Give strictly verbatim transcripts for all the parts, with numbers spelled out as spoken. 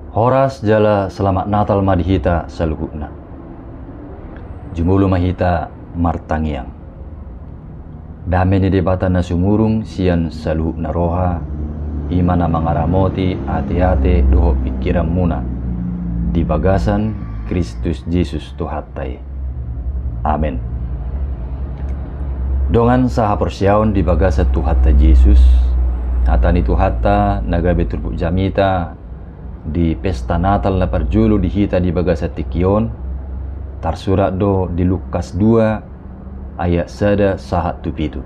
Horas jala selamat Natal ma di hita saluhutna. Jumolo ma hita martangiang. Dame ni Debata na sumurung sian saluhutna roha, i ma na mangaramoti ateate dohot pingkiranmuna di bagasan Kristus Jesus Tuhanta i. Amen. Dongan sahaporseaon di bagasan Tuhanta Jesus, hata ni Tuhanta na gabe turpuk jamita di pesta Natal na parjolo di hita di bagasan tingki on, tarsurat do di Lukas dua ayat sada sahat tu pitu.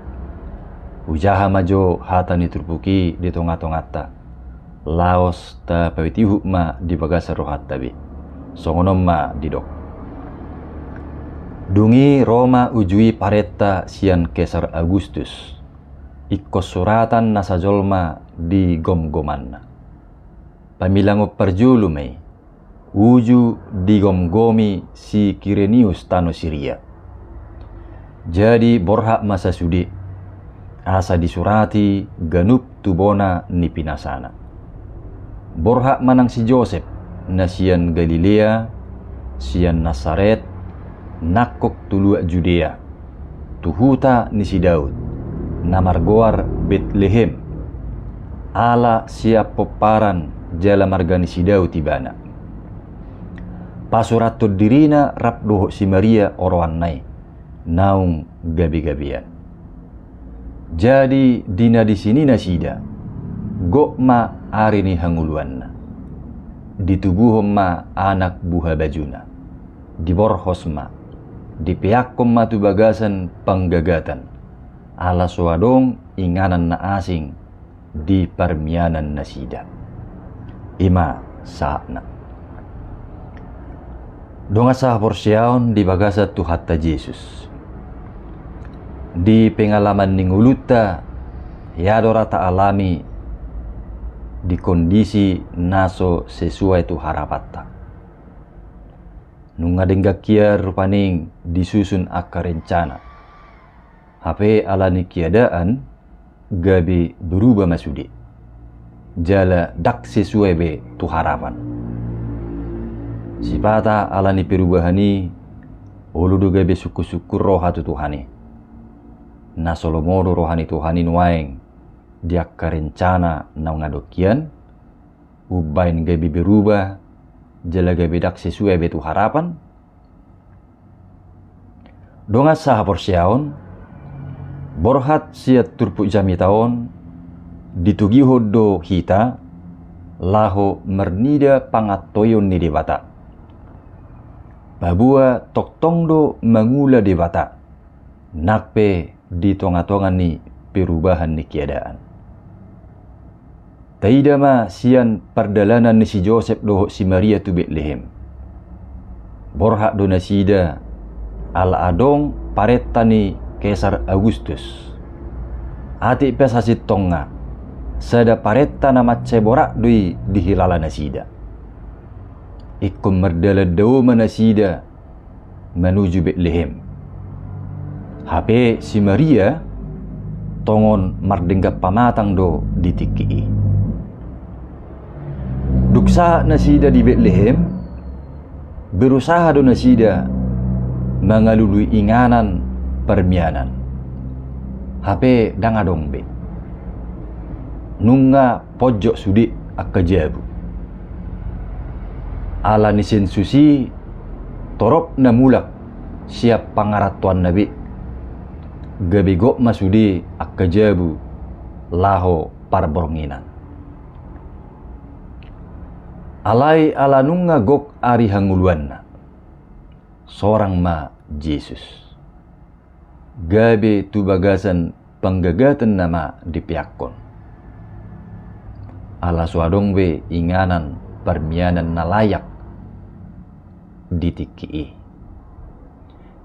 Hujaha ma jo hata ni turpuk i di tongatonganta, laos tapaihutihut ma di bagasan rohanta be. Songon on ma didok. Dung i ro ma uju i parenta sian Kesar Augustus, ingkon suratan nasa jolma di gomgomanna. Pamilangon parjolo ma i, uju digomgomi si Kirenius tano Siria. Jadi borhat ma sasude, asa disurati ganup tu bona ni pinasana. Borhat ma nang si Josep, na sian Galilea, sian Nasaret, nangkok tu luat Judea, tu huta ni si Daud, na margoar Betlehem, ala sian pomparan jala marga ni si Daud ibana. Pasurathon dirina rap dohot si Maria oroanna i, naung gabegabean. Jadi di na disi ni nasida, gok ma ari ni hangoluanna. Ditubuhon ma anak buhabajuna. Diborhos ma, dipeakkon ma tu bagasan panggagatan, ala so adong inganan na asing di parmianan nasida. I ma sahatna. Dongan sahaporseaon di bagasan Tuhanta Jesus. Di pengalaman ni ngolunta, hea do ra taalami di kondisi na so sesuai tu harapanta. Nunga denggan hian rupani disusun angka rencana. Hape ala ni keadaan gabe berubah ma sude. Jala ndang sesuai be tu harapan. Sipata ala ni perubahan i, olo do gabe sungkunsungkun roha tu Tuhan i. Na so lomo do roha ni Tuhan i nuaeng di angka rencana naung adong hian, umbaen gabe berubah, jala gabe ndang sesuai be tu harapan. Dongan sahaporseaon, borhat sian turpuk jamita on, ditogihon do hita laho marnida pangantoion ni Debata. Paboa tongtong do mangula Debata, nang pe di tongatonga ni perubahan ni keadaan. Taida ma sian pardalanan ni si Josep dohot si Maria tu Betlehem. Borhat do nasida, ala adong parenta ni Kesar Augustus. Atik pe sasintongna, sada parenta na mansai borat do i dihilala nasida. Ingkon mardalan dao ma nasida manuju Betlehem. Hape si Maria tongon mardenggan pamatang do di tingki i. Dung sahat nasida di Betlehem, berusaha do nasida mangalului inganan parmianan. Hape ndang adong be. Nunga ponjot sude angka jabu. Ala ni sensus i torop na mulak sian pangarantoanna be. Gabe gok ma sude angka jabu laho parbornginan. Alai ala nunga gok ari hangoluanna, sorang ma Jesus. Gabe tu bagasan panggagatenna ma dipeakkon. Ala so adong be inganan parmianan na layak di tingki i.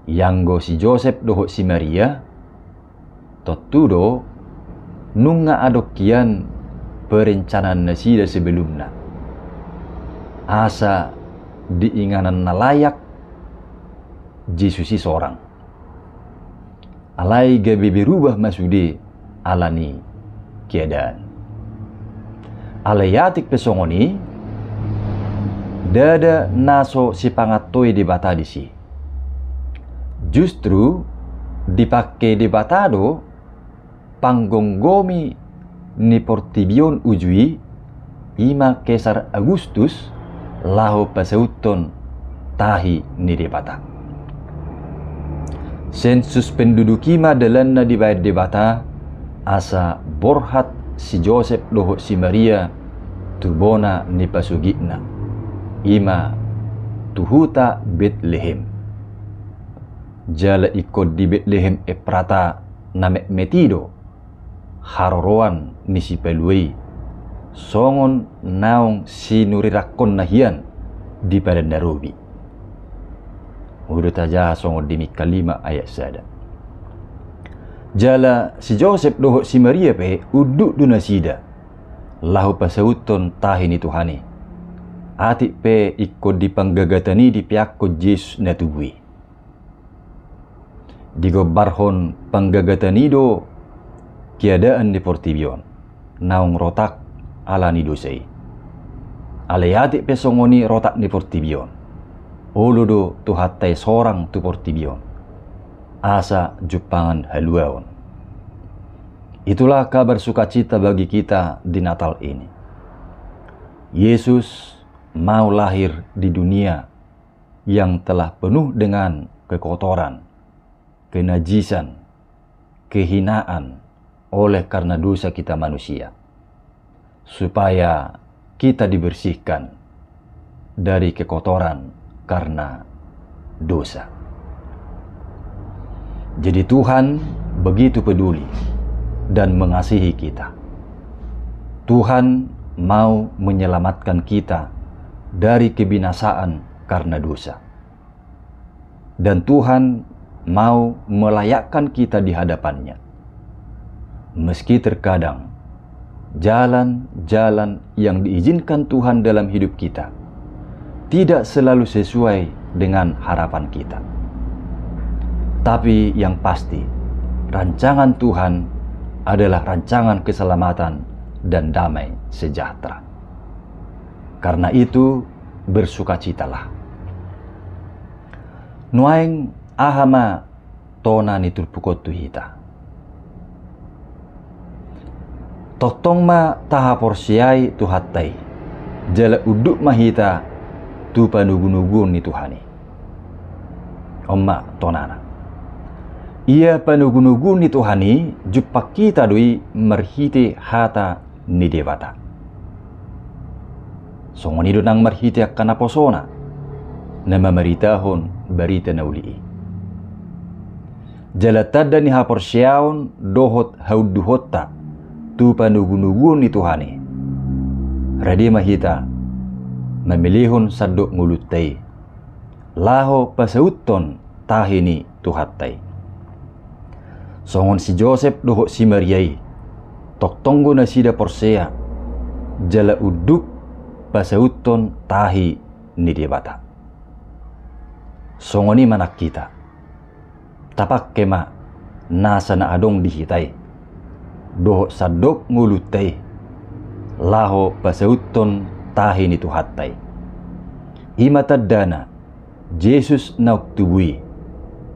Ianggo si Josep dohot si Maria, tontu do nunga adong hian perencanaan nasida sebelumna. Asa di inganan na layak Jesus i sorang. Alai gabe berubah ma sude ala ni keadaan. Alai atik pe songon i, Ndada na so sipangantoi Debata disi. Justru dipangke Debata do panggomgomi ni portibi on uju i, i ma Kesar Agustus, laho pasauthon tahi ni Debata. Sensus penduduk i ma dalanna dibaen Debata, asa borhat si Josep dohot si Maria tu bona ni pasogitna, i ma tu huta Betlehem. Jala ingkon di Betlehem Efrata na metmet i do haroroan ni sipalua i, songon naung sinurirangkonna hian di Padan na Robi. Udu tajaha songon di Mikal lima ayat sada. Jala si Josep dohot si Maria pe unduk do nasida laho pasauthon tahi ni Tuhan i. Atik pe ingkon di panggagatan i dipeakkon Jesus na tubu i. Digombarhon panggagatan i do keadaan ni portibi on naung rotak ala ni dosa i. Alai atik pe songon i rotak ni portibi on, olo do Tuhanta i sorang tu portibi on asa jumpangan haluaon. Itulah kabar sukacita bagi kita di Natal ini. Yesus mau lahir di dunia yang telah penuh dengan kekotoran, kenajisan, kehinaan oleh karena dosa kita manusia, supaya kita dibersihkan dari kekotoran karena dosa. Jadi Tuhan begitu peduli dan mengasihi kita. Tuhan mau menyelamatkan kita dari kebinasaan karena dosa. Dan Tuhan mau melayakkan kita di hadapan-Nya. Meski terkadang jalan-jalan yang diizinkan Tuhan dalam hidup kita tidak selalu sesuai dengan harapan kita. Tapi yang pasti, rancangan Tuhan adalah rancangan keselamatan dan damai sejahtera. Karena itu, bersukacitalah. Nuaeng aha ma tona ni turpuk on tu hita? Tongtong ma tahaporseai Tuhanta i, jala unduk ma hita tu panogunoguon ni Tuhan i. On ma tonana. Ia panogunoguon ni Tuhan i jumpang hita do i marhite hata ni Debata. Songon i do nang marhite angka naposona na mamaritahon barita na uli i. Jala tanda ni haporseaon dohot haunduhonta tu panogunoguon ni Tuhan i, rade ma hita mamelehon sandok ngolunta i laho pasauthon tahi ni Tuhanta i. Songon si Josep dohot si Maria i, tongtong do nasida porsea jala unduk pasauthon tahi ni Debata. Songon i ma nang hita, tapangke ma nasa na adong di hita i dohot sandok ngolunta i laho pasauthon tahi ni Tuhanta i. I ma tandana, Jesus naung tubu i,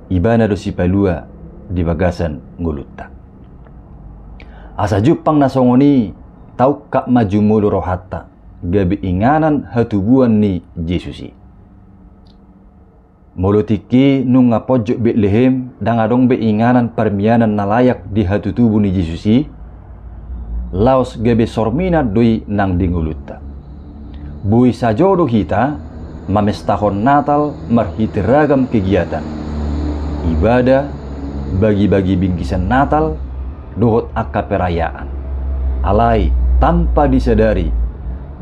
Ibana do Sipalua di bagasan ngolunta. Asa jumpang na songon i, taungkap ma jumolo rohanta gabe inganan hatubuan ni Jesus i. Molo tingki nunga ponjot Betlehem ndang adong be inganan parmianan na layak di hatutubu ni Jesus i, laos gabe sorminan do i nang di ngolunta. Boi sajo do hita mamestahon Natal marhite ragam kegiatan, ibadah, bagi-bagi bingkisan Natal, dohot angka perayaan. Alai tanpa disadari,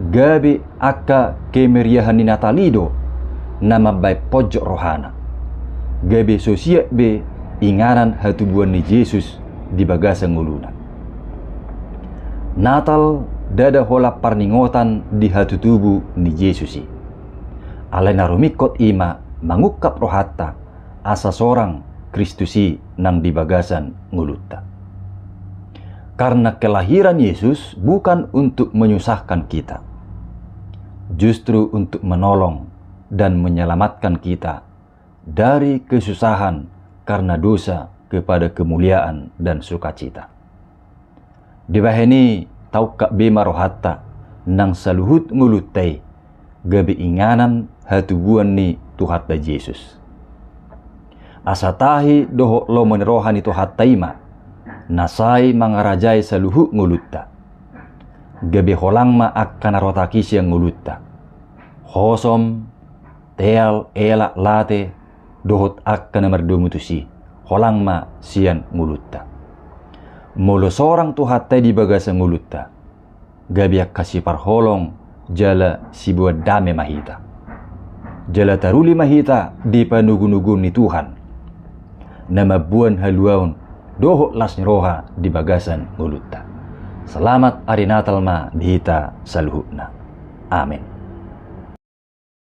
gabe angka kemeriahan ni Natal i do na mambaen ponjot rohana, gabe so siap be inganan hatubuan ni Jesus di bagasan ngoluna. Natal ndada holan parningotan di hatutubu ni Jesus i. Alai na rumingkot i ma mangungkap rohanta asa sorang Kristus i nang di bagasan ngolunta. Karena kelahiran Yesus bukan untuk menyusahkan kita. justru untuk menolong dan menyelamatkan kita dari kesusahan karena dosa kepada kemuliaan dan sukacita. Dibahen i taungkap be ma rohanta nang saluhut ngolunta i gabe inganan hatubuan ni Tuhanta Jesus. Asa tahi dohot lomo ni roha ni Tuhanta i ma na sai mangarajai saluhut ngolunta. Gabe holang ma angka na rotak i sian ngolunta. Hosom, teal, elak, late, dohot angka na mardomu tusi, holang ma sian ngolunta. Molo sorang Tuhanta i di bagasan ngolunta, gabe angka siparholong jala siboan dame ma hita. Jala taruli ma hita di panogunoguon ni Tuhan, na mamboan haluaon dohot las ni roha di bagasan ngolunta. Selamat ari Natal ma di hita saluhutna. Amen.